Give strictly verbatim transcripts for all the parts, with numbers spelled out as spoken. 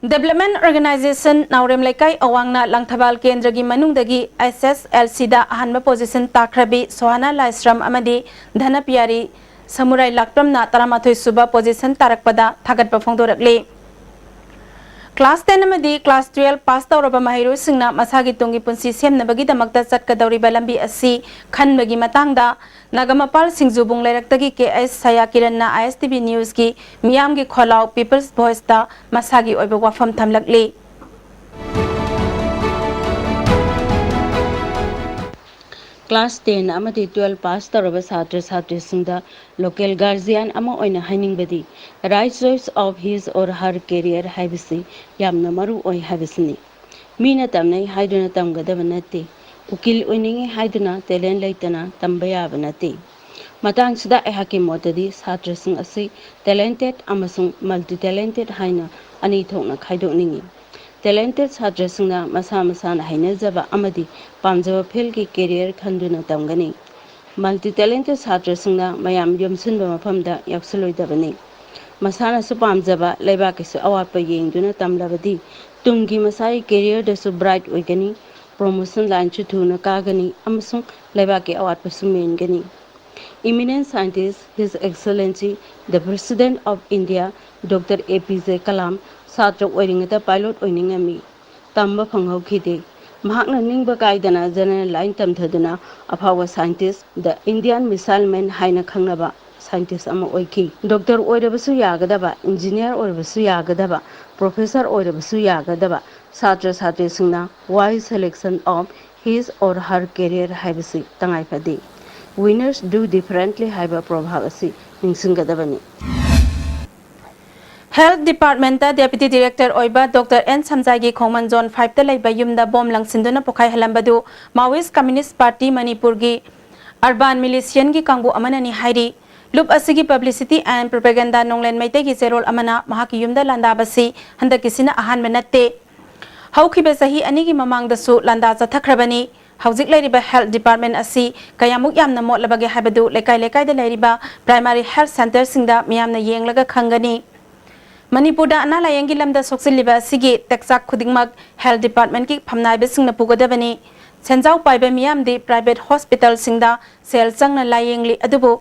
Development Organization ꯅꯥꯎꯔꯦꯝ ꯂꯩꯀꯥꯏ ꯑꯋꯥꯡꯅ ꯂꯪꯊꯕꯥꯜ ꯀꯦꯟꯗ꯭ꯔꯒꯤ ꯃꯅꯨꯡꯗꯒꯤ ꯑꯦꯁ ꯑꯦꯁ ꯑꯦꯜ ꯁꯤꯗ ꯑꯍꯥꯟꯕ ꯄꯣꯖꯤꯁꯟ ꯇꯥꯈ꯭ꯔꯕꯤ ꯁꯣꯍꯥꯅꯥ ꯂꯥꯏꯁ꯭ꯔꯝ ꯑꯃꯗꯤ ꯙꯅꯄꯤꯌꯥꯔꯤ ꯁꯃꯨꯔꯥꯏ ꯂꯥꯛꯄꯝꯅ ꯇꯔꯥꯃꯥꯊꯣꯏ ꯁꯨꯕ ꯄꯣꯖꯤꯁꯟ ꯇꯥꯔꯛꯄꯗ ꯊꯥꯒꯠꯄ ꯐꯣꯡꯗꯣꯔꯛꯂꯤ꯫ ꯀ꯭ꯂꯥꯁ ꯇꯦꯟ ꯑꯃꯗꯤ ꯀ꯭ꯂꯥꯁ ꯇꯨꯌꯦꯜꯞ ꯄꯥꯁ ꯇꯧꯔꯕ ꯃꯍꯩꯔꯣꯏꯁꯤꯡꯅ ꯃꯁꯥꯒꯤ ꯇꯨꯡꯒꯤ ꯄꯨꯟꯁꯤ ꯁꯦꯝꯅꯕꯒꯤꯗꯃꯛꯇ ꯆꯠꯀꯗꯧꯔꯤꯕ ꯂꯝꯕꯤ ꯑꯁꯤ ꯈꯟꯕꯒꯤ ꯃꯇꯥꯡꯗ ꯅꯥꯒꯥꯃꯄꯥꯜ ꯁꯤꯡꯖꯨꯕꯨꯡ ꯂꯩꯔꯛꯇꯒꯤ ꯀꯦ ꯑꯩꯆ ꯁꯌꯥ ꯀꯤꯔꯟꯅ ꯑꯥꯏ ꯑꯦꯁ ꯇꯤ ꯚꯤ ꯅ꯭ꯌꯨꯁꯀꯤ ꯃꯤꯌꯥꯝꯒꯤ ꯈꯣꯜꯂꯥꯎ ꯄꯤꯄꯜꯁ ꯚꯣꯏꯁꯇ ꯃꯁꯥꯒꯤ ꯑꯣꯏꯕ ꯋꯥꯐꯝ ꯊꯝꯂꯛꯂꯤ꯫ ꯀ꯭ꯂꯥꯁ ꯇꯦꯟ ꯑꯃꯗꯤ ꯇꯨꯌꯦꯜꯞ ꯄꯥꯁ ꯇꯧꯔꯕ ꯁꯥꯇ꯭ꯔ ꯁꯥꯇ꯭ꯔꯤꯁꯤꯡꯗ ꯂꯣꯀꯦꯜ ꯒꯥꯔꯖꯤꯌꯥꯟ ꯑꯃ ꯑꯣꯏꯅ ꯍꯥꯏꯅꯤꯡꯕꯗꯤ, right choice of his or her career ꯍꯥꯏꯕꯁꯤ ꯌꯥꯝꯅ ꯃꯔꯨ ꯑꯣꯏ ꯍꯥꯏꯕꯁꯤꯅꯤ꯫ ꯃꯤꯅ ꯇꯝꯅꯩ ꯍꯥꯏꯗꯨꯅ ꯇꯝꯒꯗꯕ ꯅꯠꯇꯦ꯫ ꯎꯀꯤꯜ ꯑꯣꯏꯅꯤꯡꯏ ꯍꯥꯏꯗꯨꯅ ꯇꯦꯂꯦꯟ ꯂꯩꯇꯅ ꯇꯝꯕ ꯌꯥꯕ ꯅꯠꯇꯦ꯫ ꯃꯇꯥꯡꯁꯤꯗ ꯑꯩꯍꯥꯛꯀꯤ ꯃꯣꯠꯇꯗꯤ ꯁꯥꯇ꯭ꯔꯁꯤꯡ ꯑꯁꯤ ꯇꯦꯂꯦꯟꯇꯦꯠ ꯑꯃꯁꯨꯡ ꯃꯜꯇꯤ ꯇꯦꯂꯦꯟꯇꯦꯠ ꯍꯥꯏꯅ ꯑꯅꯤ ꯊꯣꯛꯅ ꯈꯥꯏꯗꯣꯛꯅꯤꯡꯏ꯫ ꯇꯦꯂꯦꯟꯇꯦꯠ ꯁꯥꯇ꯭ꯔꯁꯤꯡꯅ ꯃꯁꯥ ꯃꯁꯥꯅ ꯍꯩꯅꯖꯕ ꯑꯃꯗꯤ ꯄꯥꯝꯖꯕ ꯐꯤꯜꯒꯤ ꯀꯦꯔꯤꯌꯔ ꯈꯟꯗꯨꯅ ꯇꯝꯒꯅꯤ꯫ ꯃꯜꯇꯤ ꯇꯦꯂꯦꯟꯇꯦꯠ ꯁꯥꯇ꯭ꯔꯁꯤꯡꯅ ꯃꯌꯥꯝ ꯌꯣꯝꯁꯤꯟꯕ ꯃꯐꯝꯗ ꯌꯥꯎꯁꯤꯜꯂꯣꯏꯗꯕꯅꯤ꯫ ꯃꯁꯥꯅꯁꯨ ꯄꯥꯝꯖꯕ, ꯂꯩꯕꯥꯛꯀꯤꯁꯨ ꯑꯋꯥꯠꯄ ꯌꯦꯡꯗꯨꯅ ꯇꯝꯂꯕꯗꯤ ꯇꯨꯡꯒꯤ ꯃꯁꯥꯒꯤ ꯀꯦꯔꯤꯌꯔꯗꯁꯨ ꯕ꯭ꯔꯥꯏꯠ ꯑꯣꯏꯒꯅꯤ, ꯄ꯭ꯔꯣꯃꯣꯁꯟ ꯂꯥꯏꯟꯁꯨ ꯊꯨꯅ ꯀꯥꯒꯅꯤ ꯑꯃꯁꯨꯡ ꯂꯩꯕꯥꯛꯀꯤ ꯑꯋꯥꯠꯄꯁꯨ ꯃꯦꯟꯒꯅꯤ꯫ Eminent scientist, His Excellency the President of India, Doctor A P J Kalam ꯁꯥꯇ꯭ꯔ ꯑꯣꯏꯔꯤꯉꯩꯗ ꯄꯥꯏꯂꯣꯠ ꯑꯣꯏꯅꯤꯡꯉꯝꯃꯤ꯫ ꯇꯝꯕ ꯐꯪꯍꯧꯈꯤꯗꯦ꯫ ꯃꯍꯥꯛꯅ ꯅꯤꯡꯕ ꯀꯥꯏꯗꯅ ꯖꯦꯅꯔꯦꯜ ꯂꯥꯏꯟ ꯇꯝꯊꯗꯨꯅ ꯑꯐꯥꯎꯕ ꯁꯥꯏꯟꯇꯤꯁ, ꯗ ꯏꯟꯗꯤꯌꯥꯟ ꯃꯤꯁꯥꯏꯜ ꯃꯦꯟ ꯍꯥꯏꯅ ꯈꯪꯅꯕ ꯁꯥꯏꯟꯇꯤꯁ ꯑꯃ ꯑꯣꯏꯈꯤ꯫ ꯗꯣꯛꯇꯔ ꯑꯣꯏꯔꯕꯁꯨ ꯌꯥꯒꯗꯕ, ꯏꯟꯖꯤꯅꯤꯌꯥꯔ ꯑꯣꯏꯔꯕꯁꯨ ꯌꯥꯒꯗꯕ, ꯄ꯭ꯔꯣꯐꯦꯁꯔ ꯑꯣꯏꯔꯕꯁꯨ ꯌꯥꯒꯗꯕ ꯁꯥꯇ꯭ꯔ ꯁꯥꯇ꯭ꯔꯤꯁꯤꯡꯅ wise selection of his or her career ꯍꯥꯏꯕꯁꯤ ꯇꯉꯥꯏ ꯐꯗꯦ꯫ Winners do differently ꯍꯥꯏꯕ ꯄ꯭ꯔꯣꯚꯥꯕ ꯑꯁꯤ ꯅꯤꯡꯁꯤꯡꯒꯗꯕꯅꯤ꯫ ꯍꯦꯜꯊ ꯗꯤꯄꯥꯔꯠꯃꯦꯟꯇ ꯗꯦꯄ꯭ꯌꯨꯇꯤ ꯗꯤꯔꯦꯛꯇꯔ ꯑꯣꯏꯕ ꯗꯣꯛꯇꯔ ꯑꯦꯟ ꯁꯝꯖꯥꯏꯒꯤ ꯈꯣꯡꯃꯟꯖꯣꯟ ꯐꯥꯏꯚꯇ ꯂꯩꯕ ꯌꯨꯝꯗ ꯕꯣꯝ ꯂꯪꯁꯤꯟꯗꯨꯅ ꯄꯣꯈꯥꯏꯍꯜꯂꯝꯕꯗꯨ ꯃꯥꯋꯤꯁ ꯀꯝꯃ꯭ꯌꯨꯅꯤꯁ ꯄꯥꯔꯇꯤ ꯃꯅꯤꯄꯨꯔꯒꯤ ꯑꯔꯕꯥꯟ ꯃꯤꯂꯤꯁꯤꯌꯟꯒꯤ ꯀꯥꯡꯕꯨ ꯑꯃꯅꯅꯤ ꯍꯥꯏꯔꯤ꯫ ꯂꯨꯞ ꯑꯁꯤꯒꯤ publicity and propaganda ꯅꯣꯡꯂꯦꯟ ꯃꯩꯇꯩꯒꯤ ꯆꯦꯔꯣꯜ ꯑꯃꯅ ꯃꯍꯥꯛꯀꯤ ꯌꯨꯝꯗ ꯂꯥꯟꯗꯥꯕꯁꯤ ꯍꯟꯗꯛꯀꯤꯁꯤꯅ ꯑꯍꯥꯟꯕ ꯅꯠꯇꯦ꯫ ꯍꯧꯈꯤꯕ ꯆꯍꯤ ꯑꯅꯤꯒꯤ ꯃꯃꯥꯡꯗꯁꯨ ꯂꯥꯟꯗꯥ ꯆꯠꯊꯈ꯭ꯔꯕꯅꯤ꯫ ꯍꯧꯖꯤꯛ ꯂꯩꯔꯤꯕ ꯍꯦꯜꯊ ꯗꯤꯄꯥꯔꯠꯃꯦꯟ ꯑꯁꯤ ꯀꯌꯥꯃꯨꯛ ꯌꯥꯝꯅ ꯃꯣꯠꯂꯕꯒꯦ ꯍꯥꯏꯕꯗꯨ ꯂꯩꯀꯥꯏ ꯂꯩꯀꯥꯏꯗ ꯂꯩꯔꯤꯕ ꯄ꯭ꯔꯥꯏꯃꯥꯔꯤ ꯍꯦꯜꯊ ꯁꯦꯟꯇꯔꯁꯤꯡꯗ ꯃꯤꯌꯥꯝꯅ ꯌꯦꯡꯂꯒ ꯈꯪꯒꯅꯤ꯫ ꯃꯅꯤꯄꯨꯔꯗ ꯑꯅꯥ ꯂꯥꯌꯦꯡꯒꯤ ꯂꯝꯗ ꯁꯣꯛꯆꯤꯜꯂꯤꯕ ꯑꯁꯤꯒꯤ ꯇꯦꯛꯆꯥꯛ ꯈꯨꯗꯤꯡꯃꯛ health department ꯀꯤ ꯐꯝꯅꯥꯏꯕꯁꯤꯡꯅ ꯄꯨꯒꯗꯕꯅꯤ꯫ ꯁꯦꯟꯖꯥꯎ ꯄꯥꯏꯕ ꯃꯤꯌꯥꯝꯗꯤ private hospital ꯁꯤꯡꯗ ꯁꯦꯜ ꯆꯪꯅ ꯂꯥꯌꯦꯡꯂꯤ, ꯑꯗꯨꯕꯨ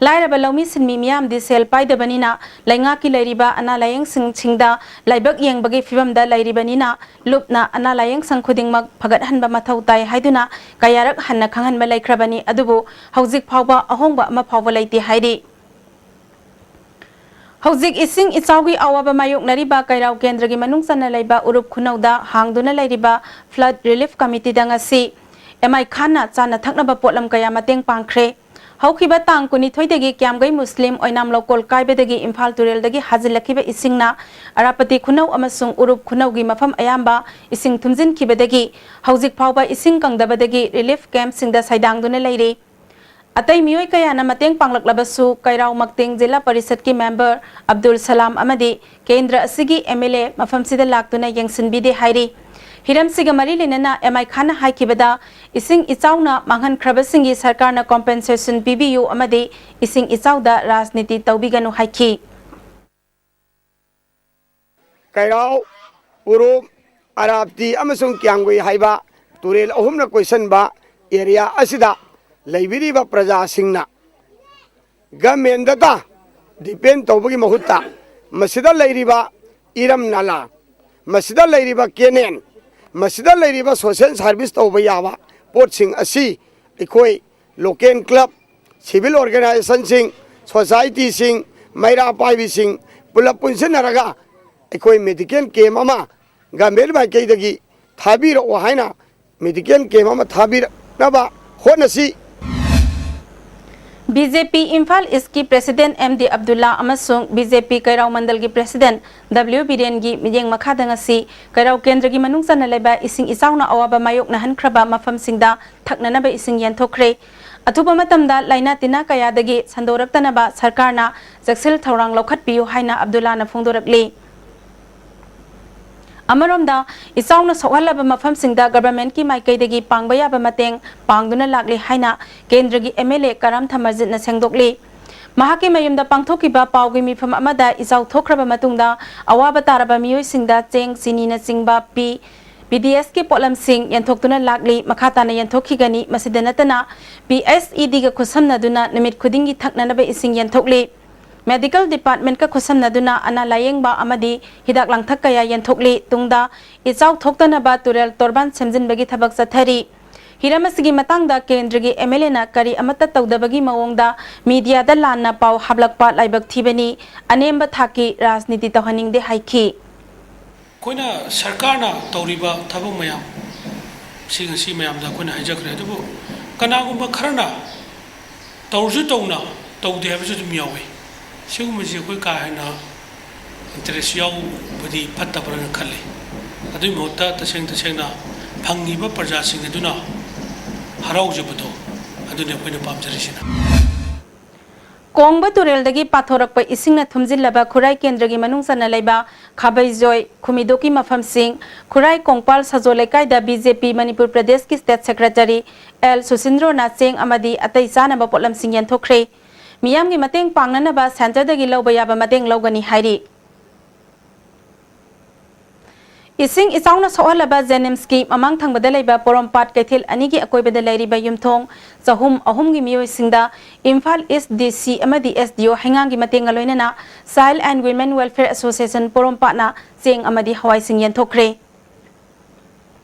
ꯂꯥꯏꯔꯕ ꯂꯧꯃꯤ ꯁꯤꯟꯃꯤ ꯃꯤꯌꯥꯝꯗꯤ ꯁꯦꯜ ꯄꯥꯏꯗꯕꯅꯤꯅ ꯂꯩꯉꯥꯛꯀꯤ ꯂꯩꯔꯤꯕ ꯑꯅꯥ ꯂꯥꯌꯦꯡꯁꯪꯁꯤꯡꯗ ꯂꯥꯏꯕꯛ ꯌꯦꯡꯕꯒꯤ ꯐꯤꯕꯝꯗ ꯂꯩꯔꯤꯕꯅꯤꯅ ꯂꯨꯞꯅ ꯑꯅꯥ ꯂꯥꯌꯦꯡꯁꯪ ꯈꯨꯗꯤꯡꯃꯛ ꯐꯒꯠꯍꯟꯕ ꯃꯊꯧ ꯇꯥꯏ ꯍꯥꯏꯗꯨꯅ ꯀꯌꯥꯔꯛ ꯍꯟꯅ ꯈꯪꯍꯟꯕ ꯂꯩꯈ꯭ꯔꯕꯅꯤ, ꯑꯗꯨꯕꯨ ꯍꯧꯖꯤꯛ ꯐꯥꯎꯕ ꯑꯍꯣꯡꯕ ꯑꯃ ꯐꯥꯎꯕ ꯂꯩꯇꯦ ꯍꯥꯏꯔꯤ꯫ ꯍꯧꯖꯤꯛ ꯏꯁꯤꯡ ꯏꯆꯥꯎꯒꯤ ꯑꯋꯥꯕ ꯃꯥꯌꯣꯛꯅꯔꯤꯕ ꯀꯩꯔꯥꯎ ꯀꯦꯟꯗ꯭ꯔꯒꯤ ꯃꯅꯨꯡ ꯆꯟꯅ ꯂꯩꯕ ꯎꯔꯨꯞ ꯈꯨꯅꯧꯗ ꯍꯥꯡꯗꯨꯅ ꯂꯩꯔꯤꯕ flood relief committee ꯗ ꯉꯁꯤ ꯑꯦꯝ ꯑꯥꯏ ꯈꯥꯟꯅ ꯆꯥꯅ ꯊꯛꯅꯕ ꯄꯣꯠꯂꯝ ꯀꯌꯥ ꯃꯇꯦꯡ ꯄꯥꯡꯈ꯭ꯔꯦ꯫ ꯍꯧꯈꯤꯕ ꯇꯥꯡ ꯀꯨꯟꯅꯤꯊꯣꯏꯗꯒꯤ ꯀ꯭ꯌꯥꯝꯒꯩ ꯃꯨꯁꯂꯤꯝ ꯑꯣꯏꯅꯥꯝ ꯂꯧꯀꯣꯜ ꯀꯥꯏꯕꯗꯒꯤ ꯏꯝꯐꯥꯜ ꯇꯨꯔꯦꯜꯗꯒꯤ ꯍꯥꯖꯤꯜꯂꯛꯈꯤꯕ ꯏꯁꯤꯡꯅ ꯑꯔꯥꯄꯇꯤ ꯈꯨꯅꯧ ꯑꯃꯁꯨꯡ ꯎꯔꯨꯞ ꯈꯨꯅꯧꯒꯤ ꯃꯐꯝ ꯑꯌꯥꯝꯕ ꯏꯁꯤꯡ ꯊꯨꯝꯖꯤꯟꯈꯤꯕꯗꯒꯤ ꯍꯧꯖꯤꯛ ꯐꯥꯎꯕ ꯏꯁꯤꯡ ꯀꯪꯗꯕꯗꯒꯤ relief camp ꯁꯤꯡꯗ ꯁꯩꯗꯥꯡꯗꯨꯅ ꯂꯩꯔꯤ꯫ ꯑꯇꯩ ꯃꯤꯑꯣꯏ ꯀꯌꯥꯅ ꯃꯇꯦꯡ ꯄꯥꯡꯂꯛꯂꯕꯁꯨ, ꯀꯩꯔꯥꯎ ꯃꯛꯇꯦꯡ ꯖꯤꯂꯥ ꯄꯔꯤꯁꯠꯀꯤ member ꯑꯕꯗꯨꯜ ꯁꯂꯥꯝ ꯑꯃꯗꯤ ꯀꯦꯟꯗ꯭ꯔ ꯑꯁꯤꯒꯤ ꯑꯦꯝ ꯑꯦꯜ ꯑꯦ ꯃꯐꯝꯁꯤꯗ ꯂꯥꯛꯇꯨꯅ ꯌꯦꯡꯁꯤꯟꯕꯤꯗꯦ ꯍꯥꯏꯔꯤ꯫ ꯍꯤꯔꯝꯁꯤꯒ ꯃꯔꯤ ꯂꯩꯅꯅ ꯑꯦꯝ ꯑꯥꯏ ꯈꯥꯟꯅ ꯍꯥꯏꯈꯤꯕꯗ, ꯏꯁꯤꯡ ꯏꯆꯥꯎꯅ ꯃꯥꯡꯍꯟꯈ꯭ꯔꯕꯁꯤꯡꯒꯤ ꯁꯔꯀꯥꯔꯅ compensation ꯄꯤꯕꯤꯌꯨ ꯑꯃꯗꯤ ꯏꯁꯤꯡ ꯏꯆꯥꯎꯗ ꯔꯥꯖꯅꯤꯇꯤ ꯇꯧꯕꯤꯒꯅꯨ ꯍꯥꯏꯈꯤ꯫ ꯀꯩꯔꯥꯎ, ꯎꯔꯨꯞ, ꯑꯔꯥꯞꯇꯤ ꯑꯃꯁꯨꯡ ꯀ꯭ꯌꯥꯝꯒꯨꯏ ꯍꯥꯏꯕ ꯇꯨꯔꯦꯜ ꯑꯍꯨꯝꯅ ꯀꯣꯏꯁꯟꯕ area ꯑꯁꯤꯗ ꯂꯩꯕꯤꯔꯤꯕ ꯄ꯭ꯔꯖꯥꯁꯤꯡꯅ government ꯇ depend ꯇꯧꯕꯒꯤ ꯃꯍꯨꯠꯇ ꯃꯁꯤꯗ ꯂꯩꯔꯤꯕ ꯏꯔꯝ ꯅꯂꯥ, ꯃꯁꯤꯗ ꯂꯩꯔꯤꯕ canal, ꯃꯁꯤꯗ ꯂꯩꯔꯤꯕ social service ꯇꯧꯕ ꯌꯥꯕ ꯄꯣꯠꯁꯤꯡ ꯑꯁꯤ ꯑꯩꯈꯣꯏ local club, civil organization ꯁꯤꯡ, society ꯁꯤꯡ, ꯃꯩꯔꯥ ꯄꯥꯏꯕꯤꯁꯤꯡ ꯄꯨꯂꯞ ꯄꯨꯟꯁꯤꯟꯅꯔꯒ ꯑꯩꯈꯣꯏ medical camp ꯑꯃ government ꯃꯥꯏꯀꯩꯗꯒꯤ ꯊꯥꯕꯤꯔꯛꯑꯣ ꯍꯥꯏꯅ medical camp ꯑꯃ ꯊꯥꯕꯤꯔꯛꯅꯕ ꯍꯣꯠꯅꯁꯤ꯫ ꯕꯤ ꯖꯦ ꯄꯤ ꯏꯝꯐꯥꯜ ꯏꯁꯀꯤ president ꯑꯦꯝ ꯗꯤ ꯑꯕꯗꯨꯜꯂꯥ ꯑꯃꯁꯨꯡ ꯕꯤ ꯖꯦ ꯄꯤ ꯀꯩꯔꯥꯎ ꯃꯟꯗꯜꯒꯤ president ꯗꯕ꯭ꯂꯤꯎ ꯕꯤꯔꯦꯟꯒꯤ ꯃꯤꯠꯌꯦꯡ ꯃꯈꯥꯗ ꯉꯁꯤ ꯀꯩꯔꯥꯎ ꯀꯦꯟꯗ꯭ꯔꯒꯤ ꯃꯅꯨꯡ ꯆꯟꯅ ꯂꯩꯕ ꯏꯁꯤꯡ ꯏꯆꯥꯎꯅ ꯑꯋꯥꯕ ꯃꯥꯌꯣꯛꯅꯍꯟꯈ꯭ꯔꯕ ꯃꯐꯝꯁꯤꯡꯗ ꯊꯛꯅꯅꯕ ꯏꯁꯤꯡ ꯌꯦꯟꯊꯣꯛꯈ꯭ꯔꯦ꯫ ꯑꯊꯨꯕ ꯃꯇꯝꯗ ꯂꯥꯏꯅꯥ ꯇꯤꯟꯅꯥ ꯀꯌꯥꯗꯒꯤ ꯁꯟꯗꯣꯔꯛꯇꯅꯕ ꯁꯔꯀꯥꯔꯅ ꯆꯦꯛꯁꯤꯜ ꯊꯧꯔꯥꯡ ꯂꯧꯈꯠꯄꯤꯌꯨ ꯍꯥꯏꯅ ꯑꯕꯗꯨꯜꯂꯥꯅ ꯐꯣꯡꯗꯣꯔꯛꯂꯤ꯫ ꯑꯃꯔꯣꯝꯗ, ꯏꯆꯥꯎꯅ ꯁꯣꯛꯍꯜꯂꯕ ꯃꯐꯝꯁꯤꯡꯗ government ꯀꯤ ꯃꯥꯏꯀꯩꯗꯒꯤ ꯄꯥꯡꯕ ꯌꯥꯕ ꯃꯇꯦꯡ ꯄꯥꯡꯗꯨꯅ ꯂꯥꯛꯂꯤ ꯍꯥꯏꯅ ꯀꯦꯟꯗ꯭ꯔꯒꯤ ꯑꯦꯝ ꯑꯦꯜ ꯑꯦ ꯀꯔꯥꯝ ꯊꯃꯔꯖꯤꯠꯅ ꯁꯦꯡꯗꯣꯛꯂꯤ꯫ ꯃꯍꯥꯛꯀꯤ ꯃꯌꯨꯝꯗ ꯄꯥꯡꯊꯣꯛꯈꯤꯕ ꯄꯥꯎꯒꯤ ꯃꯤꯐꯝ ꯑꯃꯗ ꯏꯆꯥꯎ ꯊꯣꯛꯈ꯭ꯔꯕ ꯃꯇꯨꯡꯗ ꯑꯋꯥꯕ ꯇꯥꯔꯕ ꯃꯤꯑꯣꯏꯁꯤꯡꯗ ꯆꯦꯡ, ꯆꯤꯅꯤꯅꯆꯤꯡꯕ ꯄꯤ, ꯄꯤ ꯗꯤ ꯑꯦꯁꯀꯤ ꯄꯣꯠꯂꯝꯁꯤꯡ ꯌꯦꯟꯊꯣꯛꯇꯨꯅ ꯂꯥꯛꯂꯤ꯫ ꯃꯈꯥ ꯇꯥꯅ ꯌꯦꯟꯊꯣꯛꯈꯤꯒꯅꯤ꯫ ꯃꯁꯤꯗ ꯅꯠꯇꯅ, ꯄꯤ ꯑꯩꯆ ꯏ ꯗꯤꯒ ꯈꯨꯠꯁꯝꯅꯗꯨꯅ ꯅꯨꯃꯤꯠ ꯈꯨꯗꯤꯡꯒꯤ ꯊꯛꯅꯅꯕ ꯏꯁꯤꯡ ꯌꯦꯟꯊꯣꯛꯂꯤ꯫ ꯃꯦꯗꯤꯀꯦꯜ ꯗꯤꯄꯥꯔꯠꯃꯦꯟꯠꯀ ꯈꯨꯠꯁꯝꯅꯗꯨꯅ ꯑꯅꯥ ꯂꯥꯌꯦꯡꯕ ꯑꯃꯗꯤ ꯍꯤꯗꯥꯛ ꯂꯥꯡꯊꯛ ꯀꯌꯥ ꯌꯦꯟꯊꯣꯛꯂꯤ꯫ ꯇꯨꯡꯗ ꯏꯆꯥꯎ ꯊꯣꯛꯇꯅꯕ ꯇꯨꯔꯦꯜ ꯇꯣꯔꯕꯥꯟ ꯁꯦꯝꯖꯤꯟꯕꯒꯤ ꯊꯕꯛ ꯆꯠꯊꯔꯤ꯫ ꯍꯤꯔꯝ ꯑꯁꯤꯒꯤ ꯃꯇꯥꯡꯗ ꯀꯦꯟꯗ꯭ꯔꯒꯤ ꯑꯦꯝ ꯑꯦꯜ ꯑꯦꯅ ꯀꯔꯤ ꯑꯃꯠꯇ ꯇꯧꯗꯕꯒꯤ ꯃꯑꯣꯡꯗ ꯃꯤꯗꯤꯌꯥꯗ ꯂꯥꯟꯅ ꯄꯥꯎ ꯍꯥꯞꯂꯛꯄ ꯂꯥꯏꯕꯛ ꯊꯤꯕꯅꯤ, ꯑꯅꯦꯝꯕ ꯊꯥꯛꯀꯤ ꯔꯥꯖꯅꯤꯇꯤ ꯇꯧꯍꯟꯅꯤꯡꯗꯦ ꯍꯥꯏꯈꯤ꯫ ꯑꯩꯈꯣꯏꯅ ꯁꯔꯀꯥꯔꯅ ꯇꯧꯔꯤꯕ ꯊꯕꯛ ꯃꯌꯥꯝ ꯁꯤ ꯉꯁꯤ ꯃꯌꯥꯝꯗ ꯑꯩꯈꯣꯏꯅ ꯍꯥꯏꯖꯈ꯭ꯔꯦ, ꯑꯗꯨꯕꯨ ꯀꯅꯥꯒꯨꯝꯕ ꯈꯔꯅ ꯇꯧꯔꯁꯨ ꯇꯧꯅ ꯇꯧꯗꯦ ꯍꯥꯏꯕꯁꯨ ꯑꯗꯨꯝ ꯌꯥꯎꯋꯤ꯫ ꯁꯤꯒꯨꯝꯕꯁꯤ ꯑꯩꯈꯣꯏ ꯀꯥ ꯍꯦꯟꯅ ꯏꯟꯇꯔꯦꯁ ꯌꯥꯎꯕꯗꯤ ꯐꯠꯇꯕ꯭ꯔꯅ ꯈꯜꯂꯤ꯫ ꯑꯗꯨꯒꯤ ꯃꯍꯨꯠꯇ ꯇꯁꯦꯡ ꯇꯁꯦꯡꯅ ꯐꯪꯉꯤꯕ ꯄ꯭ꯔꯖꯥꯁꯤꯡ ꯑꯗꯨꯅ ꯍꯔꯥꯎꯖꯕꯗꯣ, ꯑꯗꯨꯅꯤ ꯑꯩꯈꯣꯏꯅ ꯄꯥꯝꯖꯔꯤꯁꯤꯅ꯫ ꯀꯣꯡꯕ ꯇꯨꯔꯦꯜꯗꯒꯤ ꯄꯥꯊꯣꯔꯛꯄ ꯏꯁꯤꯡꯅ ꯊꯨꯝꯖꯤꯜꯂꯕ ꯈꯨꯔꯥꯏ ꯀꯦꯟꯗ꯭ꯔꯒꯤ ꯃꯅꯨꯡ ꯆꯟꯅ ꯂꯩꯕ ꯈꯥꯕꯩꯖꯣꯏ, ꯈꯨꯃꯤꯗꯣꯛꯀꯤ ꯃꯐꯝꯁꯤꯡ, ꯈꯨꯔꯥꯏ ꯀꯣꯡꯄꯥꯜ ꯁꯖꯣ ꯂꯩꯀꯥꯏꯗ ꯕꯤ ꯖꯦ ꯄꯤ ꯃꯅꯤꯄꯨꯔ ꯄ꯭ꯔꯗꯦꯁꯀꯤ ꯁ꯭ꯇꯦꯠ ꯁꯦꯀ꯭ꯔꯦꯇꯔꯤ ꯑꯦꯜ ꯁꯨꯁꯤꯟꯗ꯭ꯔꯣꯅ ꯆꯦꯡ ꯑꯃꯗꯤ ꯑꯇꯩ ꯆꯥꯅꯕ ꯄꯣꯠꯂꯝꯁꯤꯡ ꯌꯦꯟꯊꯣꯛꯈ꯭ꯔꯦ꯫ ꯃꯤꯌꯥꯝꯒꯤ ꯃꯇꯦꯡ ꯄꯥꯡꯅꯅꯕ ꯁꯦꯟꯇꯔꯗꯒꯤ ꯂꯧꯕ ꯌꯥꯕ ꯃꯇꯦꯡ ꯂꯧꯒꯅꯤ ꯍꯥꯏꯔꯤ꯫ ꯏꯁꯤꯡ ꯏꯆꯥꯎꯅ ꯁꯣꯛꯍꯜꯂꯕ ꯖꯦꯅꯤꯝꯁꯀꯤ ꯃꯃꯥꯡ ꯊꯪꯕꯗ ꯂꯩꯕ ꯄꯣꯔꯣꯝꯄꯥꯠ ꯀꯩꯊꯦꯜ ꯑꯅꯤꯒꯤ ꯑꯀꯣꯏꯕꯗ ꯂꯩꯔꯤꯕ ꯌꯨꯝꯊꯣꯡ ꯆꯍꯨꯝ ꯑꯍꯨꯝꯒꯤ ꯃꯤꯑꯣꯏꯁꯤꯡꯗ ꯏꯝꯐꯥꯜ ꯏꯁ ꯗꯤ ꯁꯤ ꯑꯃꯗꯤ ꯑꯦꯁ ꯗꯤ ꯑꯣ ꯍꯩꯉꯥꯡꯒꯤ ꯃꯇꯦꯡꯒ ꯂꯣꯏꯅꯅ Child and Women Welfare Association ꯄꯣꯔꯣꯝꯄꯥꯠꯅ ꯆꯦꯡ ꯑꯃꯗꯤ ꯍꯋꯥꯏꯁꯤꯡ ꯌꯦꯟꯊꯣꯛꯈ꯭ꯔꯦ꯫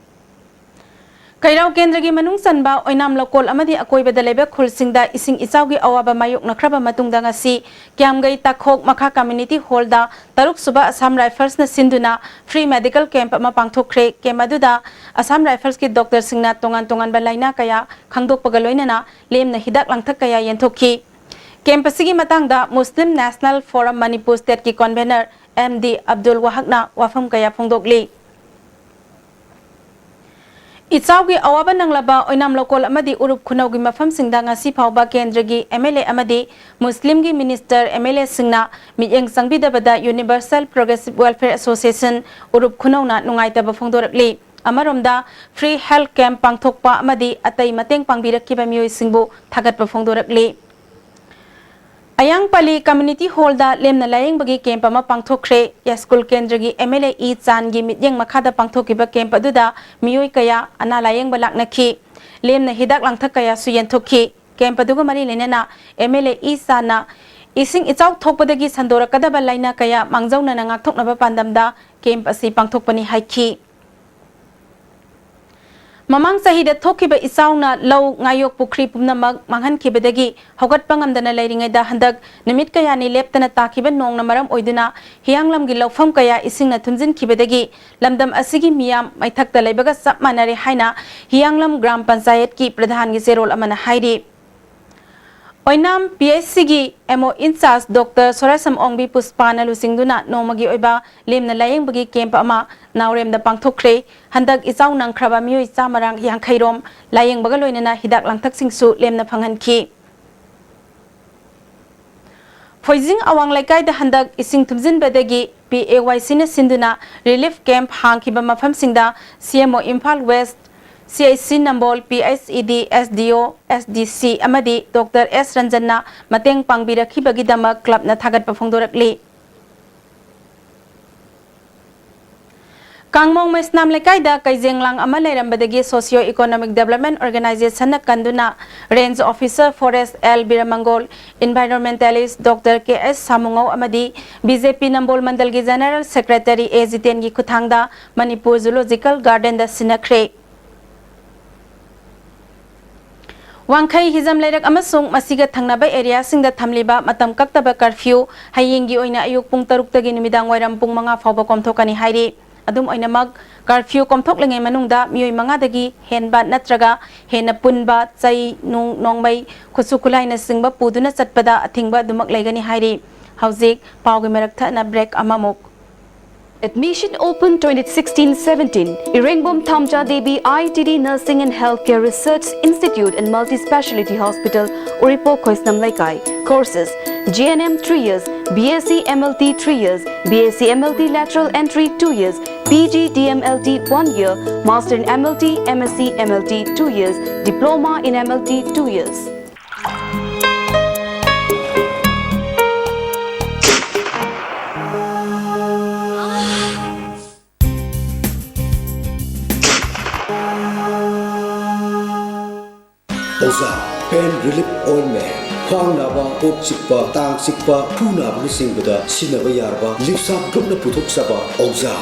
ꯀꯩꯔꯥꯎ ꯀꯦꯟꯗ꯭ꯔꯒꯤ ꯃꯅꯨꯡ ꯆꯟꯕ ꯑꯣꯏꯅꯥꯝ ꯂꯧꯀꯣꯜ ꯑꯃꯗꯤ ꯑꯀꯣꯏꯕꯗ ꯂꯩꯕ ꯈꯨꯜꯁꯤꯡꯗ ꯏꯁꯤꯡ ꯏꯆꯥꯎꯒꯤ ꯑꯋꯥꯕ ꯃꯥꯌꯣꯛꯅꯈ꯭ꯔꯕ ꯃꯇꯨꯡꯗ ꯉꯁꯤ ꯀ꯭ꯌꯥꯝꯒꯩ ꯇꯥꯈꯣꯛ ꯃꯈꯥ ꯀꯝꯃ꯭ꯌꯨꯅꯤꯇꯤ ꯍꯣꯜꯗ ꯇꯔꯨꯛ ꯁꯨꯕ ꯑꯁꯥꯝ ꯔꯥꯏꯐꯜꯁꯅ ꯁꯤꯟꯗꯨꯅ ꯐ꯭ꯔꯤ ꯃꯦꯗꯤꯀꯦꯜ ꯀꯦꯝꯞ ꯑꯃ ꯄꯥꯡꯊꯣꯛꯈ꯭ꯔꯦ꯫ ꯀꯦꯝꯞ ꯑꯗꯨꯗ ꯑꯁꯥꯝ ꯔꯥꯏꯐꯜꯁꯀꯤ ꯗꯣꯛꯇꯔꯁꯤꯡꯅ ꯇꯣꯉꯥꯟ ꯇꯣꯉꯥꯟꯕ ꯂꯥꯏꯅꯥ ꯀꯌꯥ ꯈꯪꯗꯣꯛꯄꯒ ꯂꯣꯏꯅꯅ ꯂꯦꯝꯅ ꯍꯤꯗꯥꯛ ꯂꯥꯡꯊꯛ ꯀꯌꯥ ꯌꯦꯟꯊꯣꯛꯈꯤ꯫ ꯀꯦꯝꯞ ꯑꯁꯤꯒꯤ ꯃꯇꯥꯡꯗ ꯃꯨꯁꯂꯤꯝ ꯅꯦꯁꯅꯦꯜ ꯐꯣꯔꯝ ꯃꯅꯤꯄꯨꯔ ꯁ꯭ꯇꯦꯠꯀꯤ ꯀꯣꯟꯚꯦꯅꯔ ꯑꯦꯝ ꯗꯤ ꯑꯕꯗꯨꯜ ꯋꯥꯍꯛꯅ ꯋꯥꯐꯝ ꯀꯌꯥ ꯐꯣꯡꯗꯣꯛꯂꯤ꯫ ꯏꯆꯥꯎꯒꯤ ꯑꯋꯥꯕ ꯅꯪꯂꯕ ꯑꯣꯏꯅꯥꯝ ꯂꯧꯀꯣꯜ ꯑꯃꯗꯤ ꯎꯔꯨꯞ ꯈꯨꯅꯧꯒꯤ ꯃꯐꯝꯁꯤꯡꯗ ꯉꯁꯤ ꯐꯥꯎꯕ ꯀꯦꯟꯗ꯭ꯔꯒꯤ ꯑꯦꯝ ꯑꯦꯜ ꯑꯦ ꯑꯃꯗꯤ ꯃꯨꯁꯂꯤꯝꯒꯤ ꯃꯤꯅꯤꯁꯇꯔ ꯑꯦꯝ ꯑꯦꯜ ꯑꯦꯁꯤꯡꯅ ꯃꯤꯠꯌꯦꯡ ꯆꯪꯕꯤꯗꯕꯗ Universal Progressive Welfare Association ꯎꯔꯨꯞ ꯈꯨꯅꯧꯅ ꯅꯨꯡꯉꯥꯏꯇꯕ ꯐꯣꯡꯗꯣꯔꯛꯂꯤ꯫ ꯑꯃꯔꯣꯝꯗ, ꯐ꯭ꯔꯤ ꯍꯦꯜꯊ ꯀꯦꯝꯞ ꯄꯥꯡꯊꯣꯛꯄ ꯑꯃꯗꯤ ꯑꯇꯩ ꯃꯇꯦꯡ ꯄꯥꯡꯕꯤꯔꯛꯈꯤꯕ ꯃꯤꯑꯣꯏꯁꯤꯡꯕꯨ ꯊꯥꯒꯠꯄ ꯐꯣꯡꯗꯣꯔꯛꯂꯤ꯫ ꯑꯌꯥꯡꯄꯜꯂꯤ ꯀꯝꯃ꯭ꯌꯨꯅꯤꯇꯤ ꯍꯣꯜꯗ ꯂꯦꯝꯅ ꯂꯥꯌꯦꯡꯕꯒꯤ ꯀꯦꯝꯞ ꯑꯃ ꯄꯥꯡꯊꯣꯛꯈ꯭ꯔꯦ꯫ ꯌꯥꯏꯁ꯭ꯀꯨꯜ ꯀꯦꯟꯗ꯭ꯔꯒꯤ ꯑꯦꯝ ꯑꯦꯜ ꯑꯦ ꯏ ꯆꯥꯟꯒꯤ ꯃꯤꯠꯌꯦꯡ ꯃꯈꯥꯗ ꯄꯥꯡꯊꯣꯛꯈꯤꯕ ꯀꯦꯝꯞ ꯑꯗꯨꯗ ꯃꯤꯑꯣꯏ ꯀꯌꯥ ꯑꯅꯥ ꯂꯥꯌꯦꯡꯕ ꯂꯥꯛꯅꯈꯤ꯫ ꯂꯦꯝꯅ ꯍꯤꯗꯥꯛ ꯂꯥꯡꯊꯛ ꯀꯌꯥꯁꯨ ꯌꯦꯟꯊꯣꯛꯈꯤ꯫ ꯀꯦꯝꯞ ꯑꯗꯨꯒ ꯃꯔꯤ ꯂꯩꯅꯅ ꯑꯦꯝ ꯑꯦꯜ ꯑꯦ ꯏ ꯆꯥꯟꯅ ꯏꯁꯤꯡ ꯏꯆꯥꯎ ꯊꯣꯛꯄꯗꯒꯤ ꯁꯟꯗꯣꯔꯛꯀꯗꯕ ꯂꯥꯏꯅꯥ ꯀꯌꯥ ꯃꯥꯡꯖꯧꯅꯅ ꯉꯥꯛꯊꯣꯛꯅꯕ ꯄꯥꯟꯗꯝꯗ ꯀꯦꯝꯞ ꯑꯁꯤ ꯄꯥꯡꯊꯣꯛꯄꯅꯤ ꯍꯥꯏꯈꯤ꯫ ꯃꯃꯥꯡ ꯆꯍꯤꯗ ꯊꯣꯛꯈꯤꯕ ꯏꯆꯥꯎꯅ ꯂꯧ, ꯉꯥꯌꯣꯛ, ꯄꯨꯈ꯭ꯔꯤ ꯄꯨꯝꯅꯃꯛ ꯃꯥꯡꯍꯟꯈꯤꯕꯗꯒꯤ ꯍꯧꯒꯠꯄ ꯉꯝꯗꯅ ꯂꯩꯔꯤꯉꯩꯗ ꯍꯟꯗꯛ ꯅꯨꯃꯤꯠ ꯀꯌꯥꯅꯤ ꯂꯦꯞꯇꯅ ꯇꯥꯈꯤꯕ ꯅꯣꯡꯅ ꯃꯔꯝ ꯑꯣꯏꯗꯨꯅ ꯍꯤꯌꯥꯡꯂꯝꯒꯤ ꯂꯧꯐꯝ ꯀꯌꯥ ꯏꯁꯤꯡꯅ ꯊꯨꯝꯖꯤꯟꯈꯤꯕꯗꯒꯤ ꯂꯝꯗꯝ ꯑꯁꯤꯒꯤ ꯃꯤꯌꯥꯝ ꯃꯩꯊꯛꯇ ꯂꯩꯕꯒ ꯆꯞ ꯃꯥꯟꯅꯔꯦ ꯍꯥꯏꯅ ꯍꯤꯌꯥꯡꯂꯝ ꯒ꯭ꯔꯥꯝ ꯄꯟꯆꯥꯌꯠꯀꯤ ꯄ꯭ꯔꯙꯥꯟꯒꯤ ꯆꯦꯔꯣꯜ ꯑꯃꯅ ꯍꯥꯏꯔꯤ꯫ ꯑꯣꯏꯅꯥꯝ ꯄꯤ ꯑꯩꯆ ꯁꯤꯒꯤ ꯑꯦꯝ ꯑꯣ ꯏꯟꯆꯥꯔꯖ ꯗꯣꯛꯇꯔ ꯁꯣꯔꯥꯁꯝ ꯑꯣꯡꯕꯤ ꯄꯨꯁꯄꯥꯅ ꯂꯨꯆꯤꯡꯗꯨꯅ ꯅꯣꯡꯃꯒꯤ ꯑꯣꯏꯕ ꯂꯦꯝꯅ ꯂꯥꯌꯦꯡꯕꯒꯤ ꯀꯦꯝꯞ ꯑꯃ ꯅꯥꯎꯔꯦꯝꯗ ꯄꯥꯡꯊꯣꯛꯈ꯭ꯔꯦ꯫ ꯍꯟꯗꯛ ꯏꯆꯥꯎ ꯅꯪꯈ꯭ꯔꯕ ꯃꯤꯑꯣꯏ ꯆꯥꯃꯔ ꯌꯥꯡꯈꯩ ꯔꯣꯝ ꯂꯥꯌꯦꯡꯕꯒ ꯂꯣꯏꯅꯅ ꯍꯤꯗꯥꯛ ꯂꯥꯡꯊꯛꯁꯤꯡꯁꯨ ꯂꯦꯝꯅ ꯐꯪꯍꯟꯈꯤ꯫ ꯐꯣꯏꯖꯤꯡ ꯑꯋꯥꯡ ꯂꯩꯀꯥꯏꯗ ꯍꯟꯗꯛ ꯏꯁꯤꯡ ꯊꯨꯝꯖꯤꯟꯕꯗꯒꯤ ꯄꯤ ꯑꯦ ꯋꯥꯏ ꯁꯤꯅ ꯁꯤꯟꯗꯨꯅ ꯔꯤꯂꯤꯐ ꯀꯦꯝꯞ ꯍꯥꯡꯈꯤꯕ ꯃꯐꯝꯁꯤꯡꯗ ꯁꯤ ꯑꯦꯝ ꯑꯣ ꯏꯝꯐꯥꯜ ꯋꯦꯁ꯭ꯠ, ꯁꯤ ꯑꯩꯆ ꯁꯤ ꯅꯝꯕꯣꯜ, ꯄꯤ ꯑꯩꯆ ꯏ ꯗꯤ, ꯑꯦꯁ ꯗꯤ ꯑꯣ, ꯑꯦꯁ ꯗꯤ ꯁꯤ ꯑꯃꯗꯤ ꯗꯣꯛꯇꯔ ꯑꯦꯁ ꯔꯟꯖꯟꯅ ꯃꯇꯦꯡ ꯄꯥꯡꯕꯤꯔꯛꯈꯤꯕꯒꯤꯗꯃꯛ ꯀ꯭ꯂꯕꯅ ꯊꯥꯒꯠꯄ ꯐꯣꯡꯗꯣꯔꯛꯂꯤ꯫ ꯀꯥꯡꯃꯣꯡ ꯃꯩꯁꯅꯥꯝ ꯂꯩꯀꯥꯏꯗ ꯀꯩꯖꯦꯡꯂꯥꯡ ꯑꯃ ꯂꯩꯔꯝꯕꯗꯒꯤ ꯁꯣꯁꯤꯌꯣ ꯏꯀꯣꯅꯣꯃꯤꯛ ꯗꯦꯕꯂꯞꯃꯦꯟꯠ ꯑꯣꯔꯒꯅꯥꯏꯖꯦꯁꯟꯅ ꯀꯟꯗꯨꯅ range officer forest L Biramangol, environmentalist doctor K S Samungou ꯑꯃꯗꯤ ꯕꯤ ꯖꯦ ꯄꯤ ꯅꯝꯕꯣꯜ ꯃꯟꯗꯜꯒꯤ ꯖꯦꯅꯔꯦꯜ ꯁꯦꯀ꯭ꯔꯦꯇꯔꯤ ꯑꯦ ꯖꯤꯇꯦꯟꯒꯤ ꯈꯨꯠꯊꯥꯡꯗ ꯃꯅꯤꯄꯨꯔ ꯖꯨꯂꯣꯖꯤꯀꯦꯜ ꯒꯥꯔꯗꯦꯟꯗ ꯁꯤꯟꯅꯈ꯭ꯔꯦ꯫ ꯋꯥꯡꯈꯩ, ꯍꯤꯖꯝ ꯂꯩꯔꯛ ꯑꯃꯁꯨꯡ ꯃꯁꯤꯒ ꯊꯪꯅꯕ ꯑꯦꯔꯤꯌꯥꯁꯤꯡꯗ ꯊꯝꯂꯤꯕ ꯃꯇꯝ ꯀꯛꯇꯕ ꯀꯔꯐ꯭ꯌꯨ ꯍꯌꯦꯡꯒꯤ ꯑꯣꯏꯅ ꯑꯌꯨꯛ ꯄꯨꯡ ꯇꯔꯨꯛꯇꯒꯤ ꯅꯨꯃꯤꯗꯥꯡ ꯋꯥꯏꯔꯝ ꯄꯨꯡ ꯃꯉꯥ ꯐꯥꯎꯕ ꯀꯣꯝꯊꯣꯛꯀꯅꯤ ꯍꯥꯏꯔꯤ꯫ ꯑꯗꯨꯝ ꯑꯣꯏꯅꯃꯛ, ꯀꯔꯐ꯭ꯌꯨ ꯀꯣꯝꯊꯣꯛꯂꯤꯉꯩ ꯃꯅꯨꯡꯗ ꯃꯤꯑꯣꯏ ꯃꯉꯥꯗꯒꯤ ꯍꯦꯟꯕ ꯅꯠꯇ꯭ꯔꯒ ꯍꯦꯟꯅ ꯄꯨꯟꯕ, ꯆꯩ, ꯅꯨꯡ, ꯅꯣꯡꯃꯩ, ꯈꯨꯠꯁꯨ ꯈꯨꯠꯂꯥꯏꯅꯆꯤꯡꯕ ꯄꯨꯗꯨꯅ ꯆꯠꯄꯗ ꯑꯊꯤꯡꯕ ꯑꯗꯨꯃꯛ ꯂꯩꯒꯅꯤ ꯍꯥꯏꯔꯤ꯫ ꯍꯧꯖꯤꯛ ꯄꯥꯎꯒꯤ ꯃꯔꯛ ꯊꯠꯅ ꯕ꯭ꯔꯦꯛ ꯑꯃꯃꯨꯛ꯫ Admission open twenty sixteen seventeen. Irengom Thamja Devi I T D Nursing and Healthcare Research Institute and Multi-Speciality Hospital, Uripok, Khoisnam Leikai. Courses: G N M three years, B S C M L T three years, B S C M L T lateral entry two years, P G D M L T one year, Master in M L T, M S C M L T two years, Diploma in M L T two years. Pain Relief Ointment, ꯈ꯭ꯋꯥꯡ ꯅꯥꯕ, ꯀꯣꯛ ꯆꯤꯛꯄ, ꯇꯥꯡ ꯆꯤꯛꯄ, ꯈꯨ ꯅꯥꯕꯅꯆꯤꯡꯕꯗ ꯁꯤꯖꯤꯟꯅꯕ ꯌꯥꯔꯕ ꯂꯤꯞꯁꯥꯞ ꯒ꯭ꯔꯨꯞꯅ ꯄꯨꯊꯣꯛꯆꯕ ꯑꯣꯖꯥ꯫